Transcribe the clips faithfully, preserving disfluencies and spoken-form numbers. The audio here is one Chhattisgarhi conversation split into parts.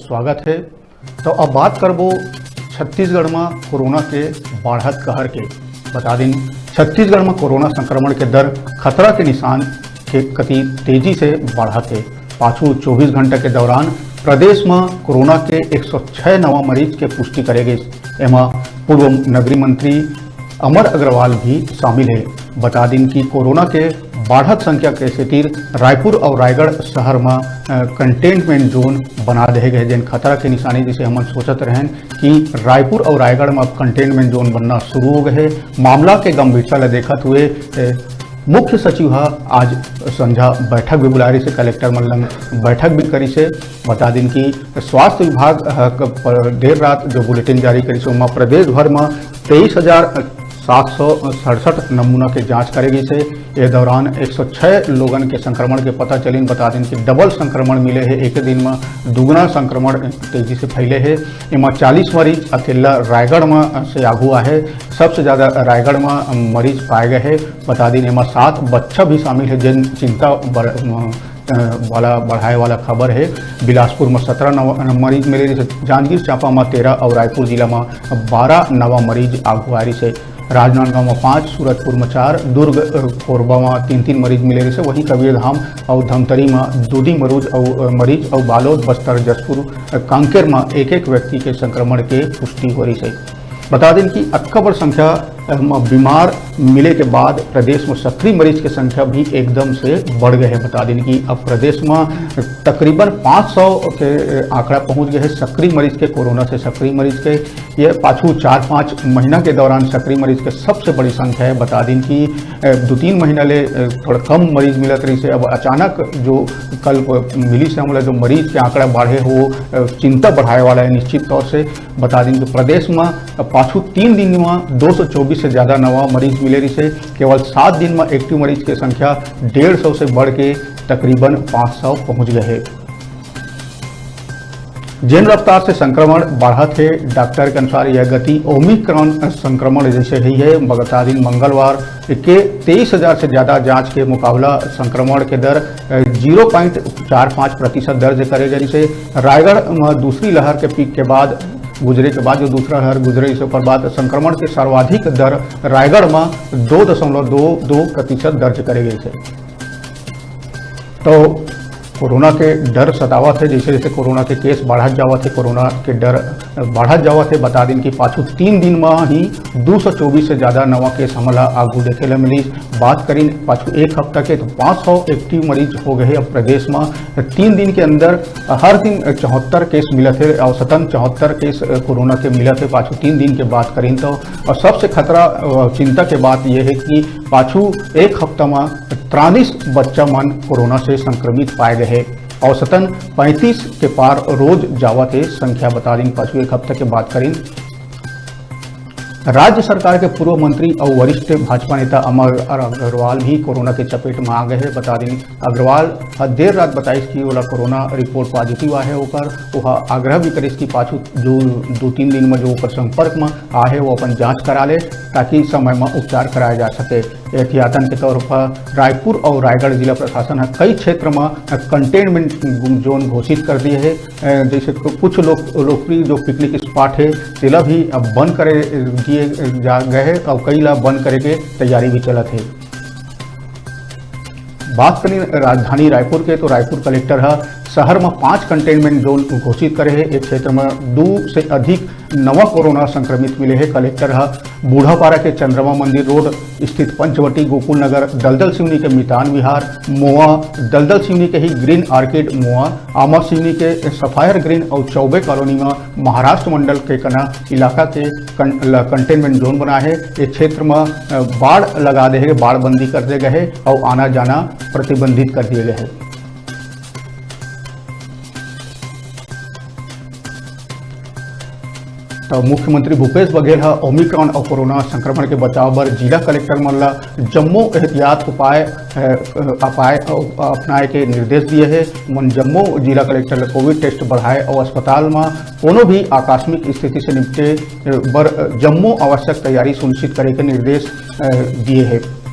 स्वागत हे। तो अब बात करबो छत्तीसगढ़ म कोरोना के बाढ़त कहर के। बता दिन, छत्तीसगढ़ म कोरोना संक्रमण के दर खतरा के निशान के कति तेजी से बढ़त हे। पाछू चौबीस घंटा के दौरान प्रदेश म कोरोना के एक सौ छह नवा मरीज के पुष्टि करे गइस। एमा पूर्व नगरीय मंत्री अमर अग्रवाल भी शामिल हे। बता दिन कि कोरोना के बाढ़त संख्या के सेतिर रायपुर अउ रायगढ़ शहर म, अ, कंटेनमेंट जोन बना देहे गए, जेन खतरा के निशानी, जैसे हमन सोचत रहन कि रायपुर अउ रायगढ़ म अब कंटेनमेंट जोन बनना शुरू हो गए हे। मामला के गंभीरता ल देखत हुए, अ, मुख्य सचिव ह आज संझा बैठक भी बुलाए रहिस हे, कलेक्टर मन लंग बैठक भी करिस हे। बता दिन कि स्वास्थ्य विभाग ह क-, प-, देर रात जो बुलेटिन जारी करिस हे, ओमा प्रदेश भर म तेईस हजार सात सौ सड़सठ नमूना के जांच करे गइस हे। ए दौरान एक सौ छह लोगन के संक्रमण के पता चलिन। बता दिन कि डबल संक्रमण मिले हे, एक दिन म दुगुना संक्रमण तेजी से फैले हे। एमा चालीस मरीज अकेला रायगढ़ म से आगू आहे। सबसे ज्यादा रायगढ़ म मरीज पाए गए हे। बता दिन एमा सात बच्चा भी शामिल हे, जेन चिंता बढ़-, अ, वाला बढ़ाए वाला खबर हे। बिलासपुर म सत्रह नवा मरीज मिले रहिस हे, जांजगीर चांपा म तेरह अउ रायपुर जिला म बारह नवा मरीज आगू आए रहिस हे। राजनांदगांव म पांच, सूरजपुर म चार, दुर्ग, अ, कोरबा म तीन तीन मरीज मिले रहिस हे। वहीं कबीरधाम अउ धमतरी म दो दो मरीज अउ, अ, मरीज अउ बालोद, बस्तर, जशपुर, अ, कांकेर म एक एक व्यक्ति के संक्रमण के पुष्टि हो रहिस हे। बता दिन कि अतका बड़ संख्या, अ, म बीमार मिले के बाद प्रदेश म सक्रिय मरीज के संख्या भी एकदम से बढ़ गए हे। बता दिन कि अब प्रदेश म तकरीबन पाँच सौ के, अ, आंकड़ा पहुंच गए हे सक्रिय मरीज के, कोरोना से सक्रिय मरीज के। ये पाछू चार पाँच महीना के दौरान सक्रिय मरीज के सबसे बड़ी संख्या हे। बता दिन कि, अ, दो तीन महीना ले, अ, थोड़ा कम मरीज मिलत रहिस हे। अब अचानक जो कल, अ, मिलिस हे हमला जो मरीज के आंकड़ा बढ़े हे, वो, अ, चिंता बढ़ाए वाला हे निश्चित तौर से। बता दिन कि प्रदेश म पाछू तीन दिन म दो सौ चौबीस से ज्यादा नवा मरीज मिले रहिस हे। केवल सात दिन म एक्टिव मरीज के संख्या डेढ़ सौ से बढ़ के तकरीबन पाँच सौ पहुंच गए हे। जेन रफ्तार से संक्रमण बढ़त हे, डॉक्टर के अनुसार यह गति ओमिक्रॉन संक्रमण जैसे ही हे। बता दिन मंगलवार के तेईस हजार से ज्यादा जांच के मुकाबला संक्रमण के दर, अ, ज़ीरो पॉइंट चार पाँच प्रतिशत दर्ज करे गए। जैसे रायगढ़ म दूसरी लहर के पीक के बाद गुजरे के बाद, जो दूसरा लहर गुजरे, इस ओकर बाद संक्रमण के सर्वाधिक दर रायगढ़ म दो दशमलव दो दो प्रतिशत दर्ज करे गए हे। तो कोरोना के डर सतावत हे, जैसे जैसे कोरोना के केस बढ़त जावत हे, कोरोना के डर बढ़त जावत हे। बता दिन कि पाछू तीन दिन म ही दो सौ चौबीस से ज्यादा नवा केस हमला आगू देखे ल मिलिस। बात करिन पाछू एक हफ्ता के, तो पाँच सौ एक्टिव मरीज हो गए हे अब प्रदेश म। तीन दिन के अंदर हर दिन चौहत्तर केस मिलत हे, औसतन चौहत्तर केस, अ, कोरोना के मिलत हे पाछू तीन दिन के बात करिन तो। और सबसे खतरा, अ, चिंता के बात ये हे कि पाछू एक हफ्ता म तिरालीस बच्चा मन कोरोना से संक्रमित पाए गए हे। औसतन पैंतीस के पार रोज जावत हे संख्या। बता दिन पाछू एक हफ्ता के बात करिन, राज्य सरकार के पूर्व मंत्री अउ वरिष्ठ भाजपा नेता अमर अग्रवाल भी कोरोना के चपेट म आ गए हे। बता दिन, अग्रवाल ह देर रात बताइस कि ओला कोरोना रिपोर्ट पॉजिटिव आहे, ओकर ओहा आग्रह भी करिस कि पाछू जो दो तीन दिन म जो ओकर संपर्क म आहे, वो अपन जांच करा ले, ताकि समय म उपचार कराया जा सके। एहतियातन के तौर पर रायपुर अउ रायगढ़ जिला प्रशासन ह कई क्षेत्र म कंटेनमेंट जोन घोषित कर दिए हे। अ, जैसे कु-, कुछ लोक-, लोकप्रिय जो पिकनिक स्पॉट हे, तेला भी अब बंद करे दिए जा गए हे, अउ कई ला बंद करे के तैयारी भी चलत हे। बात करें राजधानी रायपुर के, तो रायपुर कलेक्टर ह शहर म पांच कंटेनमेंट जोन घोषित करे हे। एक क्षेत्र म दू से अधिक नवा कोरोना संक्रमित मिले हे। कलेक्टर ह बूढ़ापारा के चंद्रमा मंदिर रोड स्थित पंचवटी, गोकुल नगर, दलदल सिवनी के मितान विहार मोआ, दलदल सिवनी के ही ग्रीन आर्किड मोआ, आमा सिवनी के सफायर ग्रीन अउ चौबे कॉलोनी म महाराष्ट्र मंडल के कना इलाका के कं-, ल-, कंटेनमेंट जोन बनाए हे। ये क्षेत्र म, अ, बाड़ लगा दे हे, बाड़बंदी कर दे गए हे अउ आना जाना प्रतिबंधित कर दिए गए हे। तो मुख्यमंत्री भूपेश बघेल ह ओमिक्रॉन अउ कोरोना संक्रमण के बचाव बर जिला कलेक्टर मन ल जम्मो एहतियात उपाय, अ, अपाय, अ, अपनाए के निर्देश दिए हे। मन जम्मो जिला कलेक्टर ल कोविड टेस्ट बढ़ाए अउ अस्पताल म कोनो भी आकस्मिक स्थिति से निपटे, अ, बर, अ, जम्मो आवश्यक तैयारी सुनिश्चित करे के निर्देश, अ, दिए हे।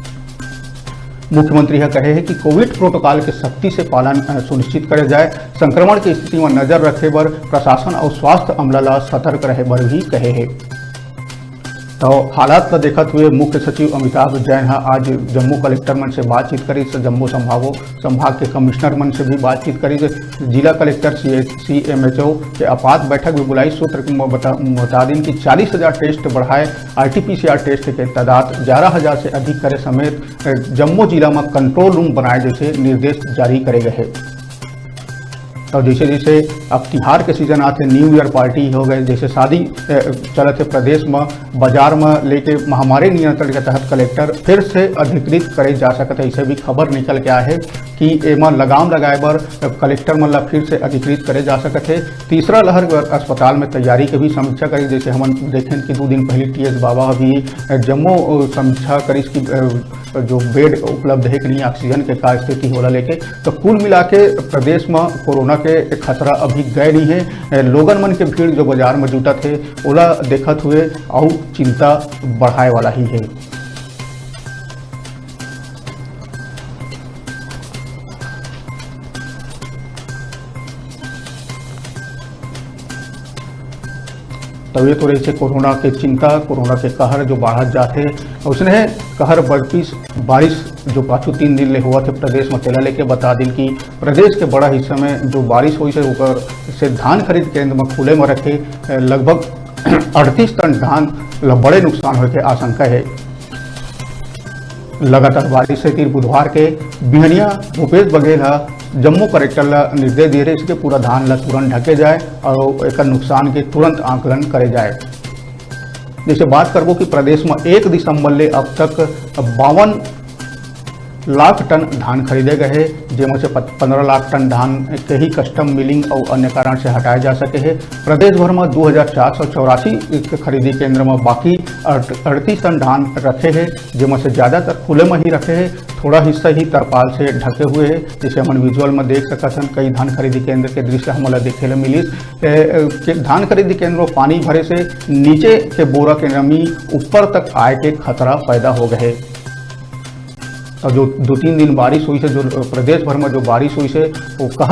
मुख्यमंत्री ह कहे हे कि कोविड प्रोटोकॉल के सख्ती से पालन, अ, सुनिश्चित करे जाए, संक्रमण के स्थिति म नजर रखे बर प्रशासन अउ स्वास्थ्य अमला ल सतर्क रहे बर भी कहे हे। तो हालात ल देखत हुए मुख्य सचिव अमिताभ जैन ह आज जम्मो कलेक्टर मन से बातचीत करिस, जम्मो संभागो, संभाग के कमिश्नर मन से भी बातचीत करिस, जिला collector, C H, C M H O के आपात बैठक भी बुलाइस। सूत्र के म-, बता, बता दिन कि चालीस हजार टेस्ट बढ़ाए, R T P C R test के तादाद ग्यारह हजार से अधिक करे समेत, अ, जम्मो जिला म कंट्रोल रूम बनाए जैसे निर्देश जारी करे गए हे। और जैसे जैसे अब तिहार के सीजन आथे, न्यू ईयर पार्टी हो गए, जैसे शादी, अ, चलत हे प्रदेश म, बाजार म लेके महामारी नियंत्रण के तहत कलेक्टर फिर से अधिकृत करे जा सकत हे। ऐसे भी खबर निकल के आए हे कि एमा लगाम लगाए बर कलेक्टर मन ला फिर से अधिकृत करे जा सकत हे। तीसरा लहर बर अस्पताल में तैयारी के भी समीक्षा करी, जैसे हमन देखेन कि दू दिन पहले टी एस बाबा भी, अ, जम्मो, अ, समीक्षा करिस कि, अ, जो बेड उपलब्ध हे कि नहीं, ऑक्सीजन के का स्थिति हे, ओला लेके। तो कुल मिला के प्रदेश म कोरोना के खतरा अभी गए नहीं हे। लोगन मन के भीड़ जो बाजार म जुटत हे, ओला देखत हुए अउ चिंता बढ़ाए वाला ही हे। तब ये तो रहिसे कोरोना के चिंता, कोरोना के कहर जो बाढ़त जाथे। उसने कहर बरपिस बारिश जो पाछू तीन दिन ले होवत हे प्रदेश म, तेला लेके बता दिन कि प्रदेश के बड़ा हिस्सा में जो बारिश होइस हे, ओकर से धान खरीद केंद्र म खुले म रखे, अ, लगभग अड़तीस टन धान ल बड़े नुकसान होए के आशंका हे। लगातार बारिश से तीर बुधवार के बिहनिया भूपेश बघेल ह जम्मो कलेक्टर ल निर्देश दिए रहिस कि पूरा धान ल तुरंत ढके जाए और एकर नुकसान के तुरंत आकलन करे जाए। जैसे बात करबो कि प्रदेश म एक दिसंबर ले अब तक बावन लाख टन धान खरीदे गए हे, जेमा से पत-, पंद्रह लाख टन धान के ही कस्टम मिलिंग अउ अन्य कारण से हटाए जा सके हे। प्रदेश भर म दू हजार चार सौ चौरासी खरीदी केंद्र म बाकी अड़-, अड़तीस टन धान रखे हे, जेमा से ज्यादातर खुले म ही रखे हे, थोड़ा हिस्सा ही तरपाल से ढके हुए हे। जैसे हमन विजुअल म देख सकत हन, कई धान खरीदी केंद्र के दृश्य हमन ला देखे ला मिलिस। ए, ए, के धान खरीदी केंद्र म पानी भरे से नीचे के बोरा के नमी ऊपर तक आए के खतरा पैदा हो गए हे। और जो दो तीन दिन बारिश होइस हे, जो प्रदेश भर में जो बारिश होइस हे, वो कहर